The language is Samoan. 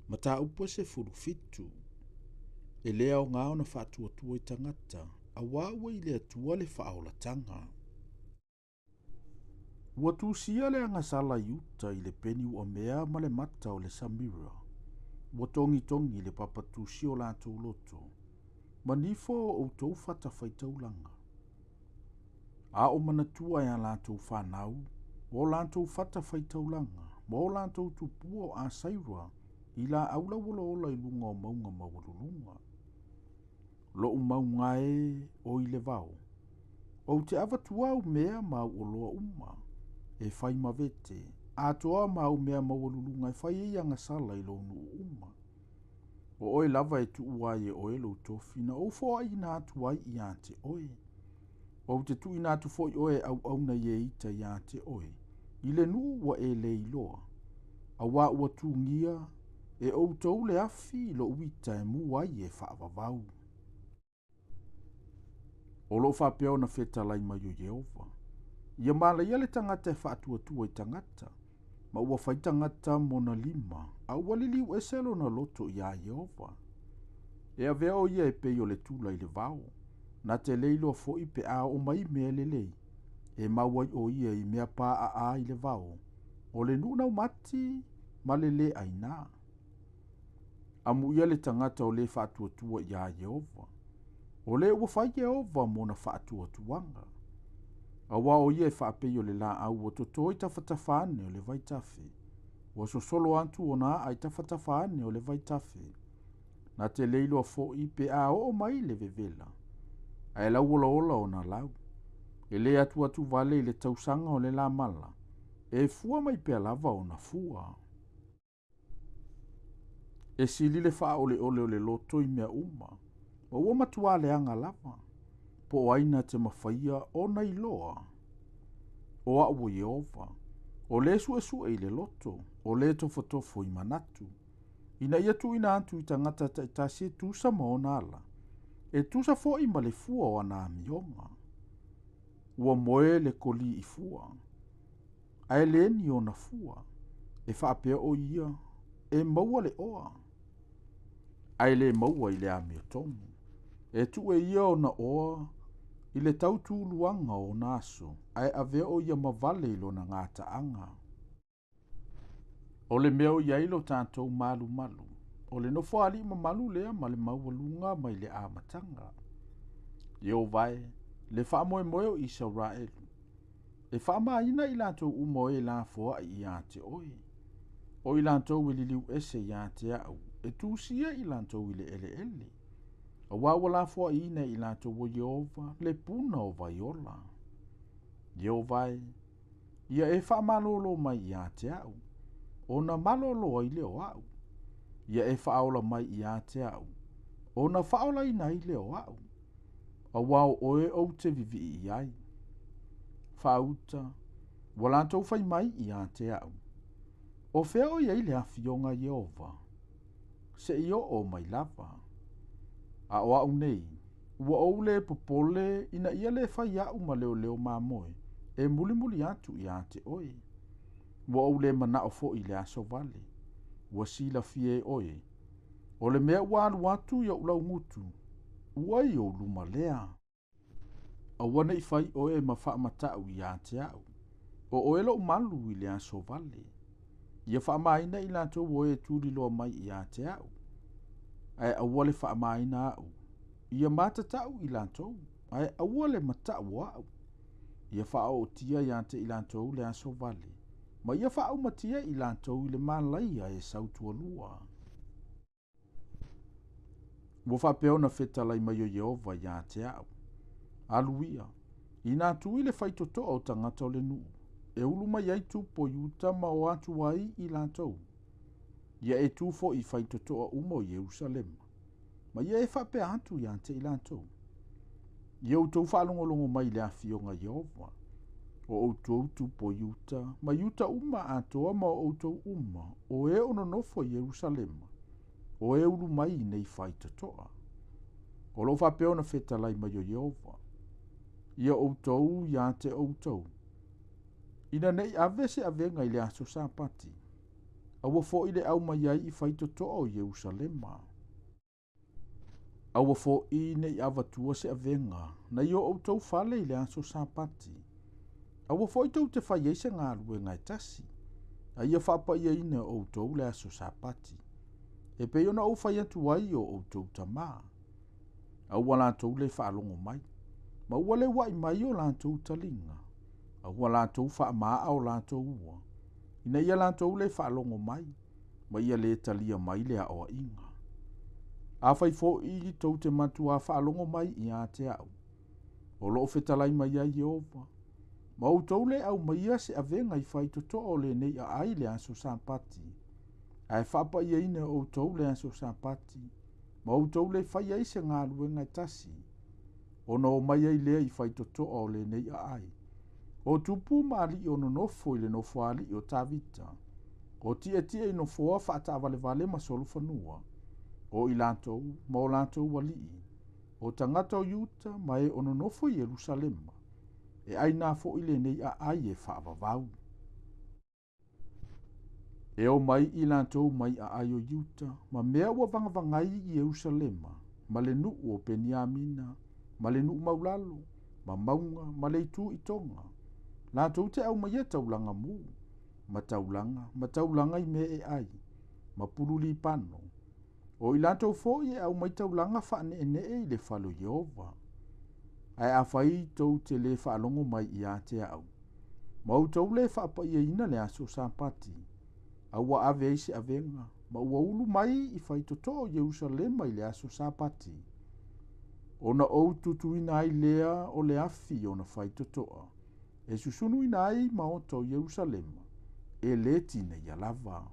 Mataupu e 17. E le aoga ona faatuatua i tagata, auā ua i le Atua le faaolataga. Ua tusia le agasala i uta i le peni uamea ma le mata o le samira. Ua togitogi i le papatusi o latou loto, ma nifo o outou fatafaitaulaga. A o manatua e a latou fanau, o latou fatafaitaulaga, ma o latou tupua o Asaira i laau lauolaola i luga o mauga maualuluga. Lo'u mauga e o i le vao, ou te avatua au mea ma au oloa uma, e fai ma vete, atoa ma au mea maualuluga e fai ai agasala i lou nuu uma. O oe lava e tuua ai e oe lou tofi na ou foaiina atu ai ia te oe. Ou te tuuina atu foi oe e auauna i Eita ia te oe, i le nuu ua e le iloa, auā ua tugia e outou le afi i lou ita e mu ai e faavavau. O lo o faapea ona fetalai mai o Ieova, Ia malaia le tagata e faatuatua i tagata, ma ua fai tagata mona lima, a ua liliu ese lona loto iā Ieova. E avea o ia e pei o le tula i le vao, na te le iloa foi pe a oo mai mea lelei, e mau ai o ia i mea paaa i le vao, o le nuu naumati ma le le aina. Amuia le tagata o le faatuatua iā Ieova, o le ua fai Ieova mona faatuatuaga. Auā o ia e faapei o le laau ua toto i tafatafa ane o le vaitafe, ua sosolo atu ona aa i tafatafa ane o le vaitafe. Na te le iloa foi pe a oo mai le vevela, ae lauolaola ona lau. E le atuatu vale i le tausaga o le lamala, e fua mai pea lava ona fua. E sili le faaoleole o le loto i mea uma, ma ua matuā leaga lava, po o ai na te mafaia ona iloa. O a'u o Ieova, o le suesue i le loto, o le tofotofo i manatu, ina ia tuuina atu i tagata taitasi e tusa ma ona ala, e tusa foi ma le fua o ana amioga. Ua moe le kolī i fua, ae le ni ona fua, e faapea o ia e maua le oa, ae le maua i le amiotonu. E tuu e ia ona oa i le tautuluaga o ona aso, ae avea o ia ma vale i lona gataaga. O le mea o i ai lo tatou malumalu, o le nofoalii mamalu lea ma le maualuga mai le amataga. Ieova e, le faamoemoe o Isaraelu, e faamaina i latou uma o e lafoai ia te oe. O i latou e liliu ese ia te a'u, e tusia i latou i le eleele, auā ua lafoaiina e i latou o Ieova le puna o vai ola. Ieova e, ia e faamalōlō mai ia te a'u, ona malōlō ai lea o a'u. Ia e faaola mai ia te a'u, ona faaolaina ai lea o a'u, auā o oe ou te vivii i ai. Faauta, ua latou fai mai ia te a'u, O fea o i ai le afioga a Ieova? Se i oo mai lava. A o a'u nei, ua ou le popole ina ia le fai a'u ma leoleo mamoe e mulimuli atu ia te oe. Ua ou le manao foi i le aso vale. Ua silafia e oe, o le mea ua alu atu i o'u laugutu, ua i ou luma lea. Aua ne i fai oe ma faamata'u ia te a'u, o oe lo'u malu i le aso vale. Ia faamaina i latou o e tuliloa mai ia te a'u, ae aua le faamaina a'u. Ia matata'u i latou, ae aua le mata'u o a'u. Ia faaootia ia te i latou le aso vale, ma ia faaumatia i latou i le malaia e sautualua. Ua faapea ona fetalai mai o Ieova ia te a'u, Alu ia, inā tui le faitotoa o tagata o le nuu, e ulu mai ai tupu o Iuta ma o atu ai i latou. Ia e tu foi i faitotoa uma o Ierusalema, ma ia e faapea atu ia te i latou, Ia outou faalogologo mai i le afioga a Ieova, o outou tupu o Iuta, ma Iuta uma atoa ma o outou uma o e o nonofo i Ierusalema, o e ulu mai i nei faitotoa. O lo o faapea ona fetalai mai o Ieova, ia outou ia te outou, ina ne i ave se avega i le aso Sapati. Aua foi le aumai ai i faitotoa o Ierusalema. Aua foi ne i avatua se avega nai o outou fale i le aso Sapati. Aua foi tou te fai ai se galuega e tasi, a ia faapaiaina e outou le aso Sapati, e pei ona ou fai atu ai i o outou tamā. A ua latou le faalogo mai, ma ua le ua'i mai o latou taliga, a ua latou faama'a o latou ua, ina ia latou le faalogo mai, ma ia lē talia mai le aoaʻiga. Afai foi tou te matuā faalogo mai ia te aʻu, o loo fetalai mai ai Ieova, ma outou lē aumaia se avega i faitotoa o lenei aai i le aso Sapati, ae faapaiaina e outou le aso Sapati, ma outou lē faia ai se galuega e tasi, ona omai ai lea i faitotoa o lenei aai, o tupu ma alii o nonofo i le nofoalii o Tavita, o tietie i nofoa faataavalevale ma solofanua, o i latou ma o latou alii, o tagata o Iuta ma e o nonofo i Ierusalema, e aina foi lenei aai e faavavau. E omai i latou mai aai o Iuta ma mea ua vagavagai i Ierusalema, ma le nuu o Peniamina, ma le nuu maulalo, ma mauga, ma le itu i toga, latou te aumaia taulaga mū, ma taulaga, ma taulaga i mea e ai, ma pulu lipano. O i latou foi e aumai taulaga faaneenee i le fale o Ieova. Ae afai tou te lē faalogo mai ia te aʻu, ma outou lē faapaiaina le aso Sapati, a ua ave ai se avega, ma ua ulu mai i faitotoa o Ierusalema i le aso Sapati, ona ou tutuina ai lea o le afi i ona faitotoa, e susunuina ai maota o Ierusalema, e lē tineia lava.